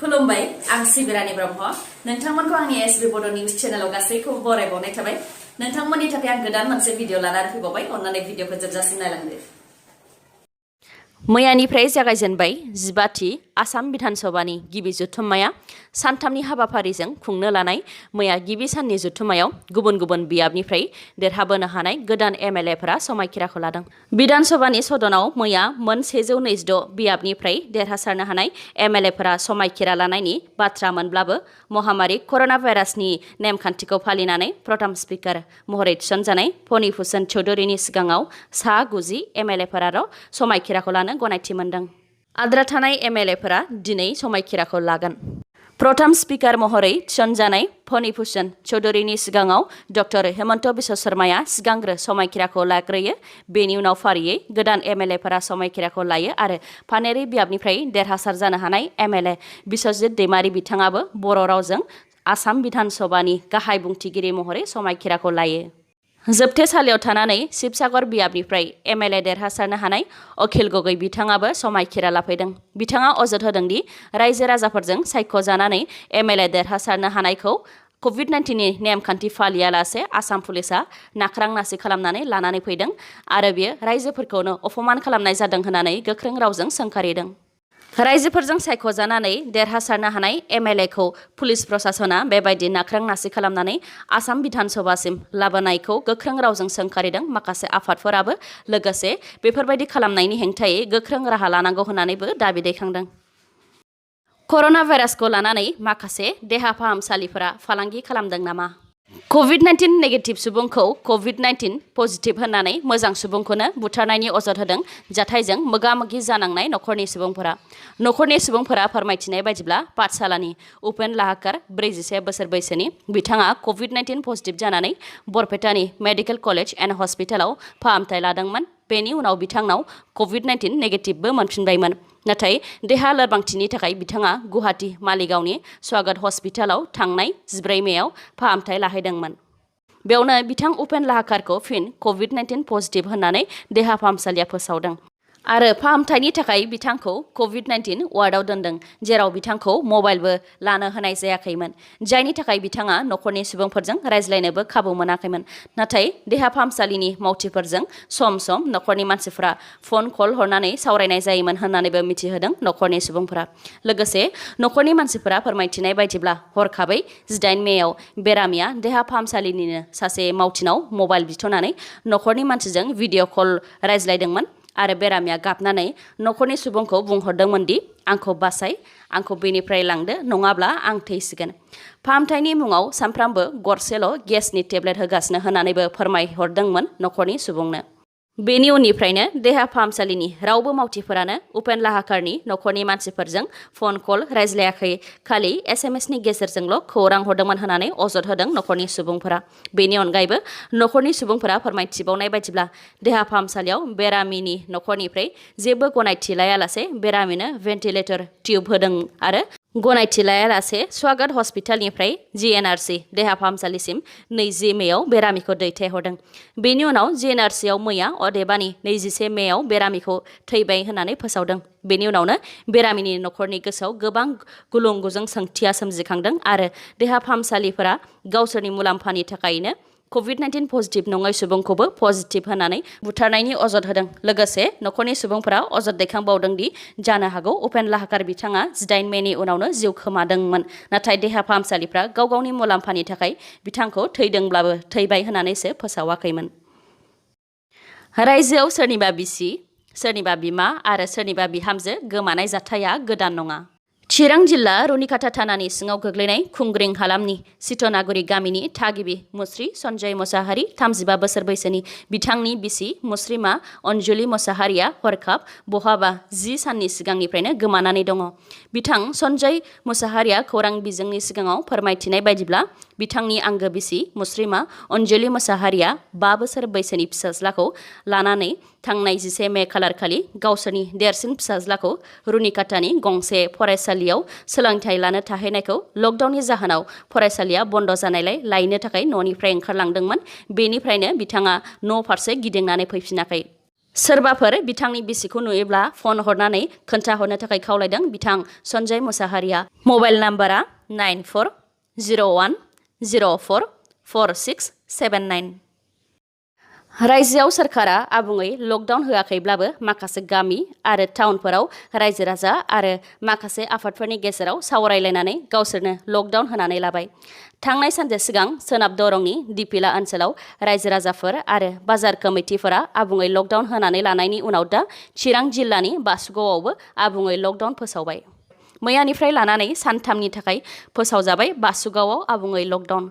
खुलुमबाय आं सिबिरानि ब्रह्म नोंथांमोनखौ आंनि एसबी बड' निउज चेनेलाव गासैखौबो बरायबावनाय थाबाय नोंथांमोननि थाखाय आं गोदान मोनसे भिडिअ लानानै फैबावबाय अन्नानै भिडिअखौ जोबजासिम नायलांदो मैयानिफ्राय जागायजेनबाय 15थि आसाम विधानसभानि गिबि जथुम्माया सानथामनि हाबाफारिजों खुंनो लानाय मैया गिबि साननि जथुम्मायाव गुबुन गुबुन बियाबनिफ्राय देरहाबोनो हानाय गोदान एमएलएफोरा समायखिराखौ लादों। विधानसभानि सदनाव मैया मोन 126 बियाबनिफ्राय देरहासारनो हानाय एमएलएफोरा समायखिरा लानायनि बाथ्रा मोनब्लाबो महामारी कर'ना भाइरासनि नेमखान्थिखौ फालिनानै प्रथम स्पिकार महरै थिसनजानाय फनि भुषण चौधुरीनि सिगाङाव सा 90 एमएलएफोराल' समायखिराखौ लानो गनायथि मोनदों। आद्रा थानाय एमएलएफोरा दिनै समायखिराखौ लागोन। प्रथम स्पिकार महरै थिसनजानाय फनि भुषण चौधुरीनि सिगाङाव डक्टर हेमन्त बिश्व शर्माया सिगांग्रो समायखिराखौ लाग्रोयो। बेनि उनाव फारियै गोदान एमएलएफोरा समायखिराखौ लायो आरो पानेरि बियाबनिफ्राय देरहासार जानो हानाय एमएलए बिश्वजित दैमारी बिथाङाबो बर' रावजों आसाम विधानसभानि गाहाय बुंथिगिरि महरै समायखिराखौ लायो। जोबथेसालियाव थानानै शिबसागर बियाबनिफ्राय एमएलए देरहासारनो हानाय अखिल गगৈ बिथाङाबो समायखिरा लाफैदों। बिथाङा अजद होदोंदि रायजो राजाफोरजों सायख'जानानै एमएलए देरहासारनो हानायखौ कभिड-19नि नेमखान्थि फालियालासे आसाम पुलिसा नाख्रां-नासि खालामनानै लानानै फैदों आरो बेयो रायजोफोरखौनो अपमान खालामनाय जादों होननानै गोख्रों रावजों सोंखारिदों। रायजोफोरजों सायख'जानानै देरहासारनो हानाय एमएलएखौ पुलिस प्रशासना बेबायदि नाख्रां-नासि खालामनानै आसाम विधानसभासिम लाबोनायखौ गोख्रों रावजों सोंखारिदों। माखासे आफादफोराबो लोगोसे बेफोरबायदि खालामनायनि हेंथायै गोख्रों राहा लानांगौ होननानैबो दाबि दैखांदों। कर'ना भाइरासखौ लानानै माखासे देहा फाहामसालिफोरा फालांगि खालामदों नामा? कभिड-19 नेगेटिभ सुबुंखौ कभिड-19 पजिटिभ होननानै मोजां सुबुंखौनो बुथारनायनि अजद होदों जाथायजों मोगा-मोगि जानांनाय नखरनि सुबुंफोरा फोरमायथिनाय बायदिब्ला पाठशालानि उपेन लाहाकार 41 बोसोर बैसोनि बिथाङा कभिड-19 पजिटिभ जानानै बरपेटानि मेडिकेल कलेज एन्ड हस्पिटालाव फाहामथाय लादोंमोन। बेनि उनाव बिथांनाव कभिड-19 नेगेटिभबो मोनफिनबायमोन। नाथाय देहा लोरबांथिनि थाखाय बिथाङा गुवाहाटी मालिगावनि स्वागत हस्पिटालाव थांनाय 14 मेआव फाहामथाय लाहैदोंमोन। बेयावनो बिथां उपेन लाहाकारखौ फिन कभिड-19 पजिटिभ होननानै देहा फाहामसालिया फोसावदों आरो फाहामथायनि थाखाय बिथांखौ कभिड-19 वार्डआव दोनदों, जेराव बिथांखौ मबाइलबो लानो होनाय जायाखैमोन, जायनि थाखाय बिथाङा नखरनि सुबुंफोरजों रायज्लायनोबो खाबु मोनाखैमोन। नाथाय देहा फाहामसालिनि मावथिफोरजों सम सम नखरनि मानसिफोरा फन कल हरनानै सावरायनाय जायोमोन होननानैबो मिथिहोदों नखरनि सुबुंफोरा। लोगोसे नखरनि मानसिफोरा फोरमायथिनाय बायदिब्ला हरखाबै 18 मेआव बेरामिया देहा फाहामसालिनिनो सासे मावथिनाव मबाइल बिथ'नानै नखरनि मानसिजों भिडिअ कल रायज्लायदोंमोन आरो बेरामिया गाबनानै नखरनि सुबुंखौ बुंहरदोंमोन दि आंखौ बासाय, आंखौ बेनिफ्राय लांदो, नङाब्ला आं थैसिगोन। फाहामथायनि मुङाव सानफ्रामबो गरसेल' गेसनि टेब्लेट होगासिनो होननानैबो फोरमायहरदोंमोन नखरनि सुबुंनो। बेनि उननिफ्रायनो देहा फाहामसालिनि रावबो मावथिफोरानो उपेन लाहाकारनि नखरनि मानसिफोरजों फन कल रायज्लायाखै, खालि एसएमएसनि गेजेरजोंल' खौरां हरदोंमोन होननानै अजद होदों नखरनि सुबुंफोरा। बेनि अनगायैबो नखरनि सुबुंफोरा फोरमायथिबावनाय बायदिब्ला देहा फाहामसालियाव बेरामिनि नखरनिफ्राय जेबो गनायथि लायालासे बेरामिनो भेन्टिलेटर टिउब होदों आरो गनायथि लायालासे स्वागत हस्पिटालनिफ्राय जिएनआरसि देहा फाहामसालिसिम 20 मेआव बेरामिखौ दैथायहरदों। बेनि उनाव जिएनआरसिआव मैया अदेबानि 21 मेआव बेरामिखौ थैबाय होननानै फोसावदों। बेनि उनावनो बेरामिनि नखरनि गोसोआव गोबां गुलुं-गुजुं सोंथिया सोमजिखांदों आरो देहा फाहामसालिफोरा गावसोरनि मुलाम्फानि थाखायनो कभिड-19 पजिटिभ नङै सुबुंखौबो पजिटिभ होननानै बुथारनायनि अजद होदों। लोगोसे नखरनि सुबुंफोरा अजद दैखांबावदों दि जानो हागौ उपेन लाहाकार बिथाङा 18 मेनि उनावनो जिउ खोमादोंमोन, नाथाय देहा फाहामसालिफ्रा गाव गावनि मुलाम्फानि थाखाय बिथांखौ थैदोंब्लाबो थैबाय होननानैसो फोसावाखैमोन। रायजोआव सोरनिबा बिसि, सोरनिबा बिमा आरो सोरनिबा बिहामजो गोमानाय जाथाया गोदान नङा। चिरां जिल्ला रुनिकाटा थानानि सिङाव गोग्लैनाय खुंग्रिं हालामनि सितनागुरि गामिनि थागिबि मुस्रि सन्जय मुसाहारि 35 बोसोर बैसोनि बिथांनि बिसि मुस्रिमा अनजुलि मुसाहारिया हरखाब बहाबा 10 साननि सिगांनिफ्रायनो गोमानानै दङ। बिथां सन्जय मुसाहारिया खौरां बिजोंनि सिगाङाव फोरमायथिनाय बायदिब्ला बिथांनि आंगो बिसि मुस्रिमा अनजुलि मुसाहारिया 5 बोसोर बैसोनि फिसाज्लाखौ लानानै थांनाय 11 मे खालारखालि गावसोरनि देरसिन फिसाज्लाखौ रुनिकाटानि गंसे फरायसालियाव सोलोंथाइ लानो थाहैनायखौ लकडाउननि जाहोनाव फरायसालिया बन्द जानायलाय लायनो थाखाय न'निफ्राय ओंखारलांदोंमोन। बेनिफ्रायनो बिथाङा न' फारसे गिदिंनानै फैफिनाखै। सोरबाफोर बिथांनि बिसिखौ नुयोब्ला फन हरनानै खोन्थाहरनो थाखाय खावलायदों बिथां सन्जय मुसाहारिया। मबाइल नाम्बारा 9401044679। रायजोआव सोरखारा आबुङै लकडाउन होआखैब्लाबो माखासे गामि आरो टाउनफोराव रायजो राजा आरो माखासे आफादफोरनि गेजेराव सावरायलायनानै गावसोरनो लकडाउन होनानै लाबाय। थांनाय सानसे सिगां सोनाब दरंनि दिपिला ओनसोलाव रायजो राजाफोर आरो बाजार कमिटिफोरा आबुङै लकडाउन होनानै लानायनि उनाव दा चिरां जिल्लानि बासुगावआवबो आबुङै लकडाउन फोसावबाय। मैयानिफ्राय लानानै सानथामनि थाखाय फोसावजाबाय बासुगावआव आबुङै लकडाउन।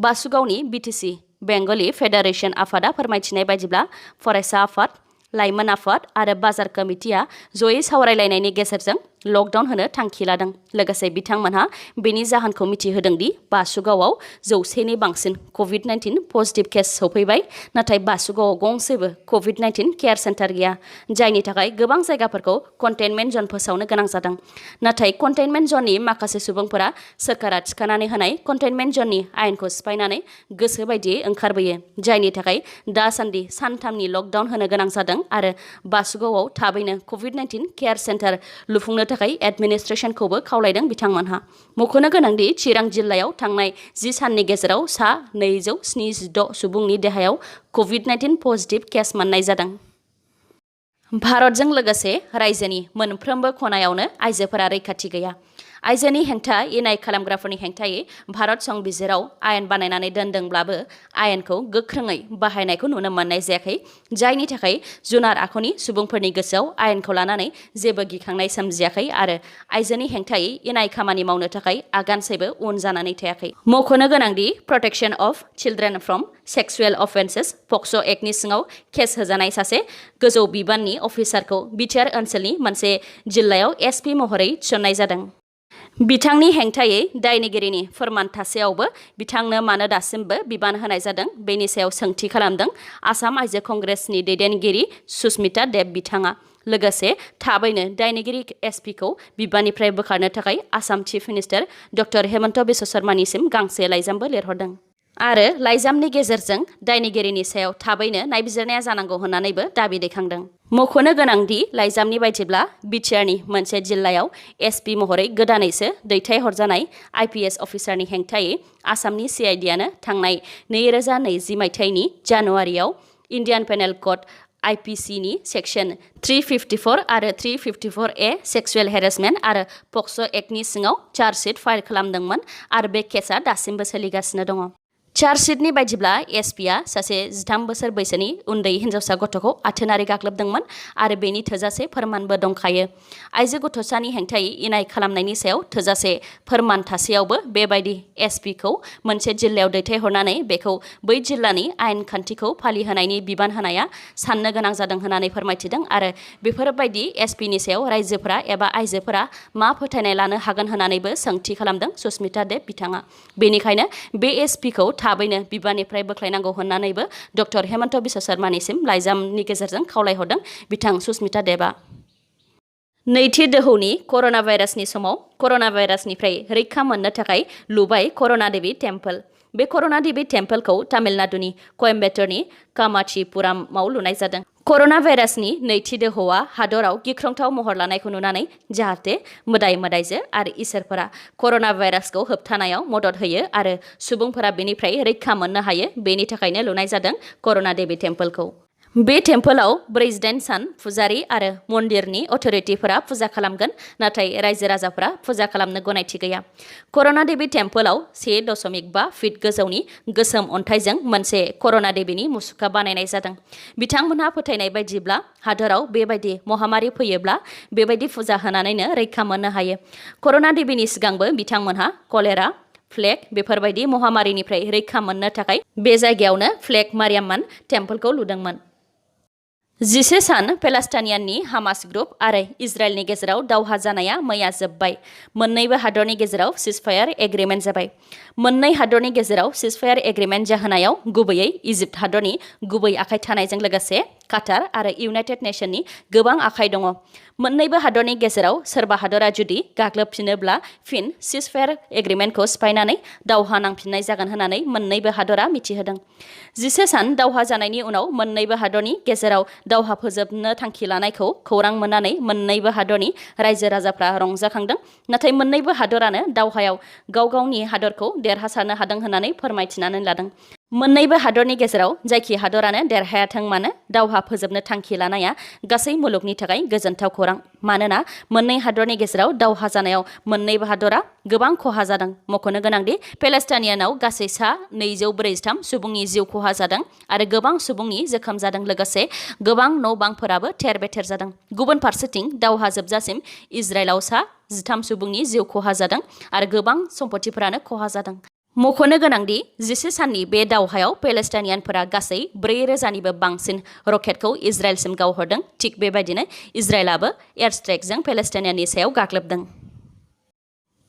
बासुगावनि बिटिसि बेंगलि फेडारेशन आफादा फोरमायथिनाय बायदिब्ला फरायसा आफाद, लाइमोन आफाद आरो बाजार कमिटिया जयै सावरायलायनायनि गेजेरजों लकडाउन होनो थांखि लादों। लोगोसे बिथांमोनहा बेनि जाहोनखौ मिथिहोदों दि बासुगावआव 100नि बांसिन कभिड-19 पजिटिभ केस सौफैबाय, नाथाय बासुगावआव गंसेबो कभिड-19 केयार सेन्टार गैया, जायनि थाखाय गोबां जायगाफोरखौ कन्टेनमेन्ट जन फोसावनो गोनां जादों। नाथाय कन्टेनमेन्ट जननि माखासे सुबुंफोरा सोरखारा थिखानानै होनाय कन्टेनमेन्ट जननि आयेनखौ सिफायनानै गोसो बायदियै ओंखारबोयो, जायनि थाखाय दासान्दि सानथामनि लकडाउन होनो गोनां जादों आरो बासुगावआव थाबैनो कभिड-19 केयार सेन्टार लुफुंनो थाखाय एडमिनिस्ट्रेसनखौबो खावलायदों बिथांमोनहा। मख'नो गोनांदि चिरां जिल्लायाव थांनाय 10 साननि गेजेराव सा 276 सुबुंनि देहायाव कभिड-19 पजिटिभ केस मोननाय जादों। भारतजों लोगोसे रायजोनि मोनफ्रोमबो खनायावनो आइजोफोरा रैखाथि गैया। आइजोनि हेंथा इनाय खालामग्राफोरनि हेंथायै भारत संबिजिराव आयेन बानायनानै दोनदोंब्लाबो आयेनखौ गोख्रोङै बाहायनायखौ नुनो मोननाय जायाखै, जायनि थाखाय जुनार आखुनि सुबुंफोरनि गोसोआव आयेनखौ लानानै जेबो गिखांनाय सोमजियाखै आरो आइजोनि हेंथायै इनाय खामानि मावनो थाखाय आगानसेबो उन जानानै थायाखै। मख'नो गोनांदि protection of children from sexual offences POCSO' एक्टनि सिङाव केस होजानाय सासे गोजौ बिबाननि अफिसारखौ बिटिआर ओनसोलनि मोनसे जिल्लायाव एसपि महरै थिसननाय जादों। बिथांनि हेंथायै दायनिगिरिनि फोरमान थासेयावबो बिथांनो मानो दासिमबो बिबान होनाय जादों बेनि सायाव सोंथि खालामदों आसाम आइजो कंग्रेसनि दैदेनगिरि सुस्मिता देब बिथाङा। लोगोसे थाबैनो दायनिगिरि एसपिखौ बिबाननिफ्राय बोखारनो थाखाय Assam chief minister doctor Hemanta Biswa शर्मानिसिम गांसे लाइजामबो लिरहरदों आरो लाइजामनि गेजेरजों दायनिगिरिनि सायाव थाबैनो नायबिजिरनाया जानांगौ होननानैबो दाबि दैखांदों। मख'नो गोनांदि लाइजामनि बायदिब्ला बिटिआरनि मोनसे जिल्लायाव एसपि महरै गोदानैसो दैथायहरजानाय आइपिएस अफिसारनि हेंथायै आसामनि सिआइडिआनो थांनाय 2020 मायथाइनि जानुवारियाव इन्डियान पेनेल कड आइपिसिनि सेक्सन 354 आरो 354A सेक्सुएल हेरेसमेन्ट आरो पक्स' एक्टनि सिङाव चार्जशिट फाइल खालामदोंमोन आरो बे केसआ दासिमबो सोलिगासिनो दङ। चार्जशिटनि बायदिब्ला एसपिआ सासे 13 बोसोर बैसोनि उन्दै हिन्जावसा गथ'खौ आथोनारि गाग्लोबदोंमोन आरो बेनि थोजासे फोरमानबो दंखायो। आइजो गथ'सानि हेंथायै इनाय खालामनायनि सायाव थोजासे फोरमान थासेयावबो बेबायदि एसपिखौ मोनसे जिल्लायाव दैथायहरनानै बेखौ बै जिल्लानि आयेन खान्थिखौ फालिहोनायनि बिबान होनाया साननो गोनां जादों होननानै फोरमायथिदों आरो बेफोरबायदि एसपिनि सायाव रायजोफोरा एबा आइजोफोरा मा फोथायनाय लानो हागोन होननानैबो सोंथि खालामदों सुस्मिता देब बिथाङा। बेनिखायनो बे एसपिखौ थाबैनो बिबाननिफ्राय बोख्लायनांगौ होननानैबो डक्टर हेमन्त बिश्व शर्मानिसिम लाइजामनि गेजेरजों खावलायहरदों बिथां सुस्मिता देबआ। नैथि दोहौनि कर'ना भाइरासनि समाव कर'ना भाइरासनिफ्राय रैखा मोननो थाखाय लुबाय कर'ना देबी टेम्पल। बे कर'ना देबी टेम्पलखौ तामिलनाडुनि कयम्बेटरनि कामाचीपुरामाव लुनाय जादों। कर'ना भाइरासनि नैथि दोहौआ हादराव गिख्रंथाव महर लानायखौ नुनानै जाहाथे मोदाय मोदायजो आरो इसोरफोरा कर'ना भाइरासखौ होबथानायाव मदद होयो आरो सुबुंफोरा बेनिफ्राय रैखा मोननो हायो, बेनि थाखायनो लुनाय जादों कर'ना देबी टेम्पलखौ। बे टेम्पलआव 48 सान फुजारि आरो मन्दिरनि अथ'रिटिफोरा फुजा खालामगोन, नाथाय रायजो राजाफोरा फुजा खालामनो गनायथि गैया। कर'ना देबी टेम्पलआव 1.5 फिट गोजौनि गोसोम अन्थाइजों मोनसे कर'ना देबीनि मुसुखा बानायनाय जादों। बिथांमोनहा फोथायनाय बायदिब्ला हादराव बेबायदि महामारि फैयोब्ला बेबायदि फुजा होनानैनो रैखा मोननो हायो। कर'ना देबीनि सिगांबो बिथांमोनहा कलेरा, प्लेग बेफोरबायदि महामारिनिफ्राय रैखा मोननो थाखाय बे जायगायावनो प्लेग मारियाम्मान टेम्पलखौ लुदोंमोन। 11 सान पेलेस्टाइनियाननि हामास ग्रुप आरो इजराइलनि गेजेराव दावहा जानाया मैया जोबबाय। मोन्नैबो हादरनि गेजेराव सिजफायार एग्रिमेन्ट जाबाय। मोन्नै हादरनि गेजेराव सिजफायार एग्रिमेन्ट जाहोनायाव गुबैयै इजिप्ट हादरनि गुबै आखाइ थानायजों लोगोसे काटार आरो इउनाइटेड नेशननि गोबां आखाइ दङ। मोन्नैबो हादरनि गेजेराव सोरबा हादरा जुदि गाग्लोबफिनोब्ला फिन सिजफायार एग्रिमेन्टखौ सिफायनानै दावहा नांफिननाय जागोन होननानै मोन्नैबो हादरा मिथिहोदों। 11 सान दावहा जानायनि उनाव मोन्नैबो हादरनि गेजेराव दावहा फोजोबनो थांखि लानायखौ खौरां मोननानै मोन्नैबो हादरनि रायजो राजाफ्रा रंजाखांदों। नाथाय मोन्नैबो हादरानो दावहायाव गाव गावनि हादरखौ देरहासारनो हादों होननानै फोरमायथिनानै लादों। मोन्नैबो हादरनि गेजेराव जायखि हादरानो देरहायाथों मानो दावहा फोजोबनो थांखि लानाया गासै मुलुगनि थाखाय गोजोनथाव खौरां। मानोना मोन्नै हादरनि गेजेराव दावहा जानायाव मोन्नैबो हादरा गोबां खहा जादों। मख'नो गोनांदि पेलेस्टाइनियानाव गासै सा 243 सुबुंनि जिउ खहा जादों आरो गोबां सुबुंनि जोखोम जादों। लोगोसे गोबां न' बांफोराबो थेर बेथेर जादों। गुबुन फारसेथिं दावहा जोबजासिम इजराइलाव सा 13 सुबुंनि जिउ खहा जादों आरो गोबां सम्पथिफोरानो खहा जादों। मख'नो गोनांदि 11 साननि बे दावहायाव पेलेस्टाइनियानफोरा गासै 4,000निबो बांसिन रकेटखौ इजराइलसिम गावहरदों। थिग बेबायदिनो इजराइलाबो एयार स्ट्राइकजों पेलेस्टाइनियाननि सायाव गाग्लोबदों।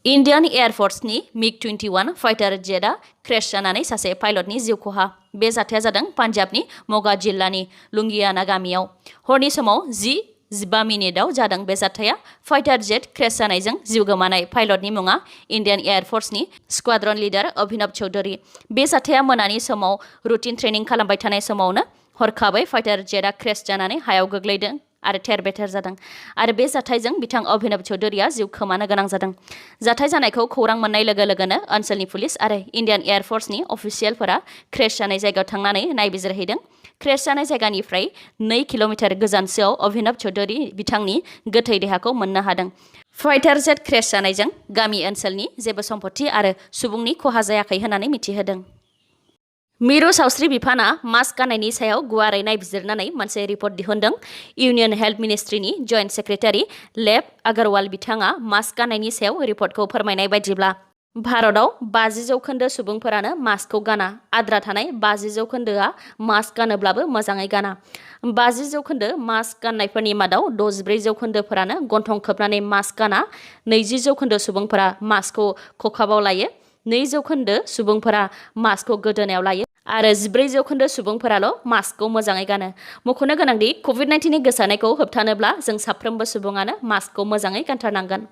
इन्डियान एयार फर्सनि MiG-21 फाइटार जेटआ क्रेश जानानै सासे पाइलटनि जिउ खहा। बे जाथाया जादों पान्जाबनि मगा जिल्लानि लुंगियाना गामियाव हरनि समाव 10:15 मिनिटआव जादों। बे जाथाया फाइटार जेट क्रेश जानायजों जिउ गोमानाय पाइलटनि मुङा इन्डियान एयार फर्सनि स्क्वाड्रन लिडार अभिनव चौधरी। बे जाथाया मोनानि समाव रुटिन ट्रेनिं खालामबाय थानाय समावनो हरखाबै फाइटार जेटआ क्रेश जानानै हायाव गोग्लैदों आरो थेर बेथेर जादों आरो बे जाथायजों बिथां अभिनव चौधरीया जिउ खोमानो गोनां जादों। जाथाय जानायखौ खौरां मोननाय लोगो लोगोनो ओनसोलनि पुलिस आरो इन्डियान एयार फर्सनि अफिसियेलफोरा क्रेश जानाय जायगायाव थांनानै नायबिजिरहैदों। क्रेश जानाय जायगानिफ्राय 2 किल'मिटार गोजानसोआव अभिनव चौधरी बिथांनि गोथै देहाखौ मोननो हादों। फाइटार जेट क्रेश जानायजों गामि ओनसोलनि जेबो सम्पथि आरो सुबुंनि खहा जायाखै होननानै मिथिहोदों। मिरु सावस्रि बिफाना मास्क गाननायनि सायाव गुवारै नायबिजिरनानै मोनसे रिपर्ट दिहुनदों। इउनियन हेल्थ मिनिस्ट्रिनि जइन्ट सेक्रेटारि लेब आगरवाल बिथाङा मास्क गाननायनि सायाव रिपर्टखौ फोरमायनाय बायदिब्ला भारताव 50% सुबुंफोरानो मास्कखौ गाना। आद्रा थानाय 50%आ मास्क गानोब्लाबो मोजाङै गाना। 50% मास्क गाननायफोरनि मादाव 64%फोरानो गन्थं खोबनानै मास्क गाना। 20% सुबुंफोरा मास्कखौ खखाबाव लायो। 2% सुबुंफोरा मास्कखौ गोदोनायाव लायो आरो 14% सुबुंफोराल' मास्कखौ मोजाङै गानो। मख'नो गोनांदि कभिड-19नि गोसारनायखौ होबथानोब्ला जों साफ्रोमबो सुबुङानो मास्कखौ मोजाङै गानथारनांगोन।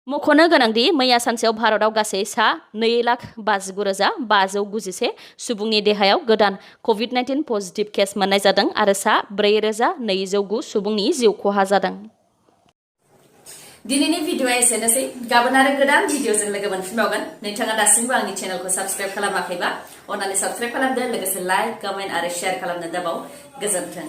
मख'नो गोनांदि मैया सानसेयाव भारताव गासै सा 2,59,591 सुबुंनि देहायाव गोदान कभिड-19 पजिटिभ केस मोननाय जादों आरो सा 4,209 सुबुंनि जिउ खहा जादों। दिनैनि भिडिअ'आ एसेनोसै। गाबोन आरो गोदान भिडिअ'जों लोगो मोनफिनबावगोन। नोंथाङा दासिमबो आंनि चेनेलखौ साबस्क्राइब खालामाखैबा अन्नानै साबस्क्राइब खालामदो। लोगोसे लाइक, कमेन्ट आरो शेयार खालामनो दाबाव। गोजोन्थों।